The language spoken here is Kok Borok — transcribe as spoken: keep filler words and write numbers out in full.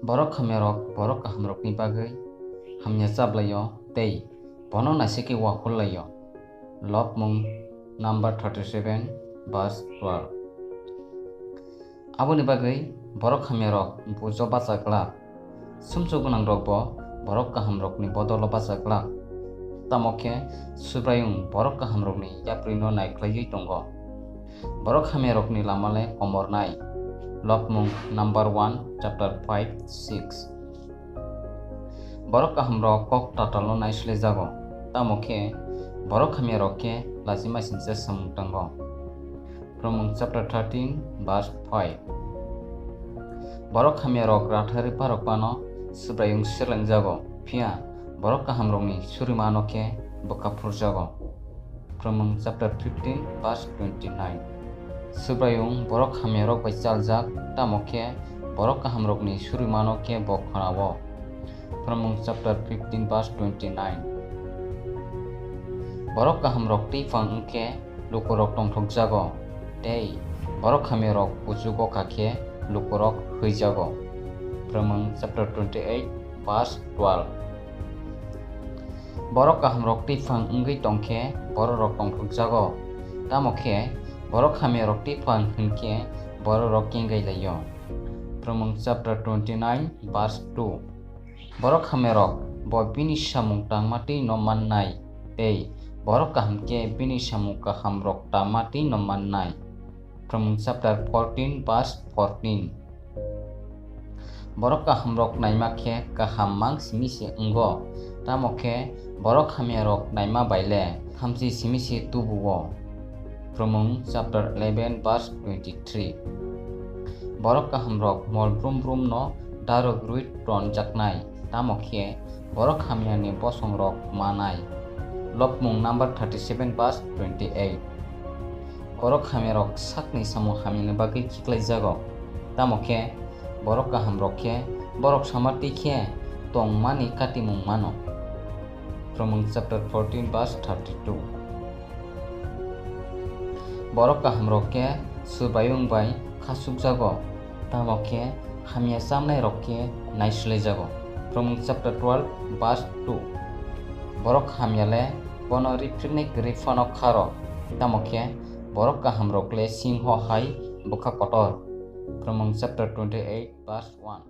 Borok hamyarok borok kahamrokni bagwi hamya chablaio tei bono naisiki wakhorlaio. Lobmung number thirty-seven, verse twelve. Aboni bagwi borok hamyarok bujo bacha glak. Sumsok gwnangrokbo borok kahamrokni bodolo bacha glak. Tamo khe Subraiyung borok kahamrokni yaprino naikhlaiwi tongo. Borok hamyarokni lama le komornai. Lobmung number one, chapter five, six. Borok kahamrok kok tatalno naislejago, tamo khe borok hamyarok khe lachimaisingcha samung tango. Phrwngmung chapter thirteen, verse five. Borok hamyarok ratharwi parok phano Subraiyung selengjago, phiya borok kahamrokni surimano khe bwkha phurjago. Phrwngmung chapter fifteen, verse twenty-nine. Subraiyung borok hamyarok bai chaljak, tamo khe borok kahamrokni surimano khe bo khwnao. Phrwngmung chapter fifteen, verse twenty-nine. Borok kahamrok twiphang wngkhe lukurok tongthokjago, tei borok hamyarok kuchugo kha khe lukurok hwijago. Phrwngmung chapter twenty-eight, verse twelve. Borok kahamrok twiphang wngwi tongkhe bororok tongthokjago, tamo khe borok hamyarok twiphang hwnkhe bororok kengailaio. Phrwngmung chapter twenty-nine, verse two. Borok hamyarok bo bini samung tangma twi no mannai, tei borok kaham khe bini samung kahamrok tangma twi no mannai. Phrwngmung chapter fourteen, verse fourteen. Borok kahamrok naima khe kaham mang simi se wngo, tamo khe borok hamyarok naima bai le thamchi simi se tubuo. Phrwngmung chapter eleven, verse twenty-three. Borok kahamrok mol brum brum no darok rwi tonjaknai, tamo khe borok hamyani bosongrok manai. Lobmung number thirty-seven, verse twenty-eight. Borok hamyarok sakni samung hamyani bagwi khiklaijago, tamo khe borok kahamrok khe borok samatwi khe tongmani katimung mano. Phrwngmung chapter fourteen, verse thirty-two. Borok kahamrok khe Subraiyung bai khasukjago, tamo khe hamya chamnairok khe naislejago. Phrwngmung chapter twelve, verse two. Borok hamya le bono riphirnai kwrwi phano kharo, tamo khe borok kahamrok le singho hai bwkha kotor. Phrwngmung chapter twenty-eight, verse one.